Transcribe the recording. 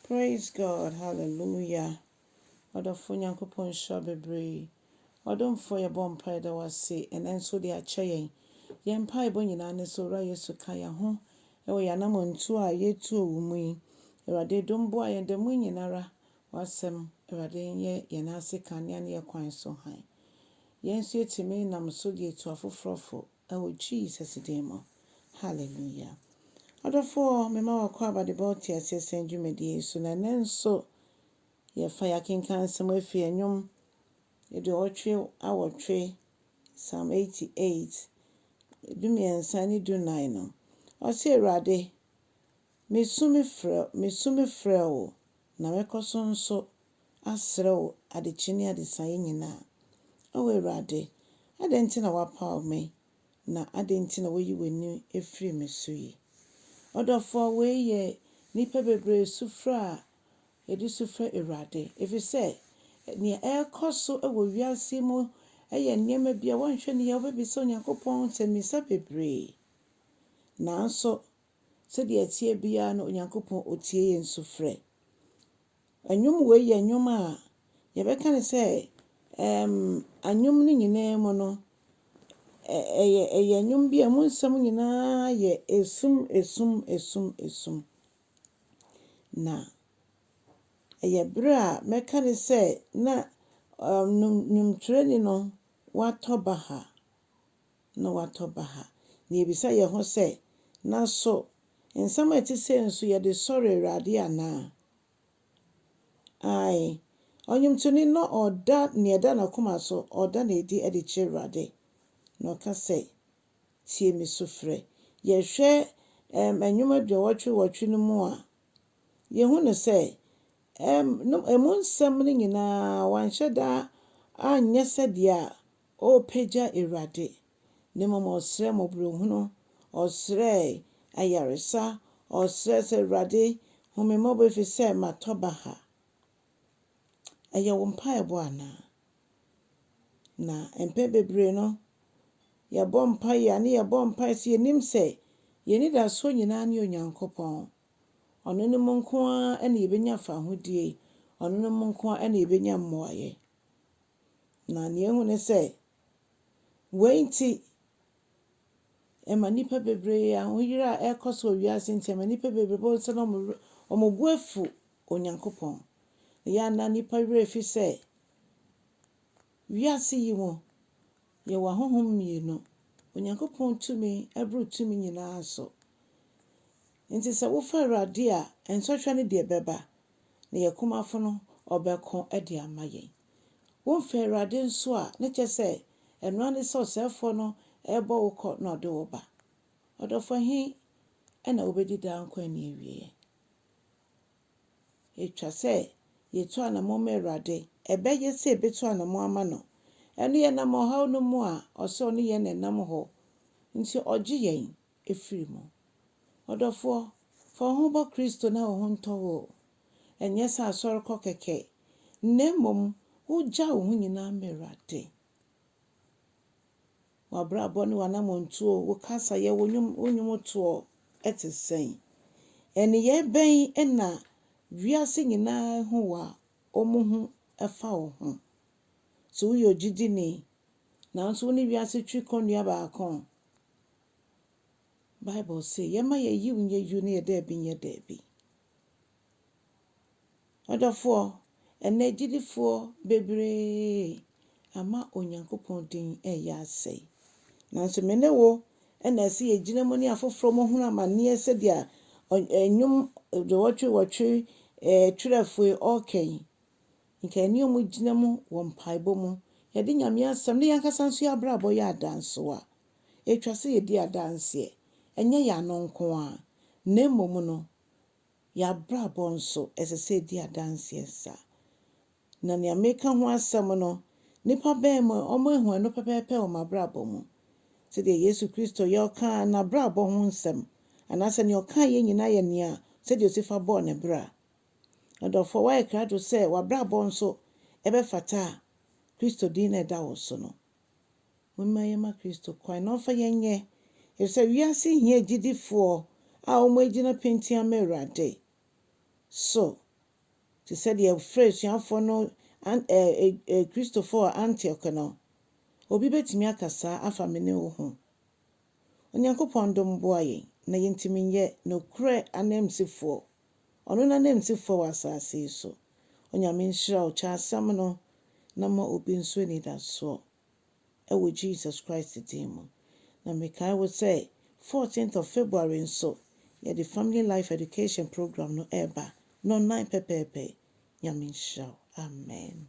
Praise God, hallelujah. Ɔdɔfo Nyankopɔn nhyira bebree. Ɔdomfoɔ yɛbɔ mpae da wo ase ɛnɛ nso de akyɛ yɛn. Yɛn mpaebɔ nyinaa ne sɛ Owura Yesu ka yɛn ho ɛwɔ yɛn anammɔntuo a yɛtu wɔ mu yi. Awurade dom boa yɛn da mu nyinara. W'asɛm Awurade nyɛ yɛn ase kanea ne yɛn kwan so hann. Yɛn nso yɛtumi nam so de etu afoforɔ fo ɛwɔ Jesus din mu. Hallelujah. Ɔdɔfoɔ, mema wakɔ abadebɔ te aseɛ sɛn dwumadie yi so na ɛnɛ nso yɛfa yɛakenkan nsɛm afi nnwom 88, Psalm 88, 13 ne 14 no. Ɔse Awurade, mesu mefrɛ wo, na mɛkɔ so nso asrɛ wo adekye ne adesaeɛ nyinaa. Ɔwɔ Awurade, adɛn nti na woapaw me, na adɛn nti na woyi w'ani afiri me so yi? Ɔdɔfoɔ, wei yɛ nnipa bebree sufrɛ a yɛde sufrɛ Awurade, ɛfiri sɛ nea ɛrekɔ so wɔ wiase mu yɛ nneɛma bi a wɔnhwɛ ne yɛ wobɛbisa Onyankopɔn nsɛmmisa bebree. Nanso, sɛdeɛ ɛteɛ biara no, Onyankopɔn otie yɛn sufrɛ. Nnwom wei yɛ nnwom a yɛbɛka no sɛ nnwom no nyinaa mu no, ɛyɛ nnwom bi a emu nsɛm nyinaa yɛ esum, esum, esum, esum. Na ɛyɛ bere a mɛka no sɛ na nnwomtwerɛni no watɔ baha, na watɔ baha. Na yɛbisa yɛn ho sɛ, na so nsɛm a ɛte sei nso yɛde sɔre Awurade anaa? Ae, ɔnnwomtoni no ɔda nea ɛda n'akoma so, ɔda no adi de kyerɛ Awurade. Na ɔka sɛ, tie me sufrɛ. Yɛhwɛ nnwom 88 no mu a, yɛhu no sɛ emu nsɛm no nyinaa wanhyɛ da anyɛ sɛdeɛ ɔrepagya Awurade. Na mmom ɔsrɛ mmɔborɔhunu, ɔsrɛ ayaresa, ɔsrɛ sɛ Awurade hu me mmɔbɔ ɛfiri sɛ matɔ baha. Ɛyɛ wo mpaebɔ anaa? Na mpɛn bebree no, yɛbɔ mpaeɛ a ne yɛbɔ mpaeɛ sɛ yɛnim sɛ yɛn anidasoɔ nyinaa ne Onyankopɔn. Ɔno ne mu nko ara na yɛbɛnya fahodie. Ɔno ne mu nko ara na yɛbɛnya mmoayɛ. Na nea ehu ne sɛ, wei nti, ɛma nnipa bebree ahoyere a ɛrekɔ so wɔ wiase nti ɛma nnipa bebree bɔ nsa na wɔn bo afu Onyankopɔn. Na yɛn ana nnipa werɛ fi sɛ, wiase yi mu, yɛwɔ ahonhom mmienu. Onyankopɔn tumi ɛboro tumi nyinaa so. Nti sɛ wofa Awurade a, nsɔhwɛ no deɛ bɛba. Na yɛn kumafo no, ɔbɛko de ama yɛn. Womfa Awurade nso a, ne kyerɛ sɛ, ɛno ara ne sɛ ɔsɛefoɔ no ɛrebɔ wo kɔ na ɔde wo ba. Ɔdɔfo he ɛna wobɛdi daa nkwa ani awieeɛ. Etwa sɛ yɛtu anammɔn ma Awurade. Ɛbɛyɛ sɛ yɛbɛtu anammɔn ama no. Ɛno yɛnam ɔhaw no mu a, ɔsɛ ɔne yɛn na ɛnam hɔ. Nti ɔgye yɛn efiri mu. Ɔdɔfoɔ, fa wo ho bɔ Kristo na wo ho ntɔ wo. Ɛnyɛ sɛ asɔre kɔ kɛkɛ. Na mmom, wogya wo ho nyinaa ma Awurade. W'abrabɔ ne w'anammɔntuo, wo kasayɛ, wo nnwomtoɔ ɛte sɛn? Nneyɛe bɛn na wiase nyinaa hu wo a wɔn ho ɛfa wo ho? Sɛ woyɛ ogyidini, nanso wo ne wiase twi kɔnnua baako. Bible se, yɛmma yɛn yiw nyɛ yiw na yɛn daabi nyɛ daabi. Ɔdɔfoɔ, ɛnnɛ agyidifoɔ bebree ama Onyankopɔn din ɛreyɛ asɛe. Nanso me ne wo ɛna ɛsɛ yɛgyina mu ne afoforɔ mo hunu amanneɛ sɛdeɛ nnwom 88 twerɛfoɔ yi ɔreka yi. Nka ɛne ɔmo gyina mu wɔ mpaebɔ mu. Yɛde Nyame asɛm ne yɛn ankasa nso yɛn abrabɔ yɛ adansewa. Etwa sɛ yɛdi adanseɛ. Ɛnyɛ yɛn ano nko ara. Na mmom no, yɛn abrabɔ nso ɛsɛ sɛ yɛdi adanseɛ saa. Na nea meka ho asɛm no, nnipa bɛn mu ɔmo ehu ɛno pɛpɛɛpɛ wɔ m'abrabɔ mu. Sɛdeɛ Yesu Kristo yɛ ɔkaa n'abrabɔ ho nsɛm, anaasɛ nea ɔkaa yɛ nyinaa yɛ nea sɛdeɛ osi fa bɔɔ ne bra. Ɔdɔfoɔ, woayɛ krado sɛ w'abrabɔ nso ɛbɛfata a Kristo din na ɛda wo so no. Momma yɛmma Kristo kwan na ɔmfa yɛn nyɛ. Ɛfiri sɛ wiase hia agyidifoɔ a wɔn agyina pintinn ama Awurade. So, Te sɛ deɛ wɔfrɛɛ asuafoɔ no An ɛ ɛ Kristofoɔ wɔ Antioch no, obi bɛtumi aka saa afa me ne wo ho. Onyankopɔn dom boa yɛn na yɛntumi nyɛ nokorɛ ananmusifoɔ, ɔno n'ananmusifoɔ wɔ asase yi so. Onyame nhyira wo, kyɛ asɛm no na ma obi nso anidasoɔ ɛwɔ Jesus Christ din mu. Na mekae wo sɛ 14th of February nso yɛde Family Life Education Program no ɛreba nnɔnnan pɛpɛɛpɛ. Nyame nhyira wo. Amen.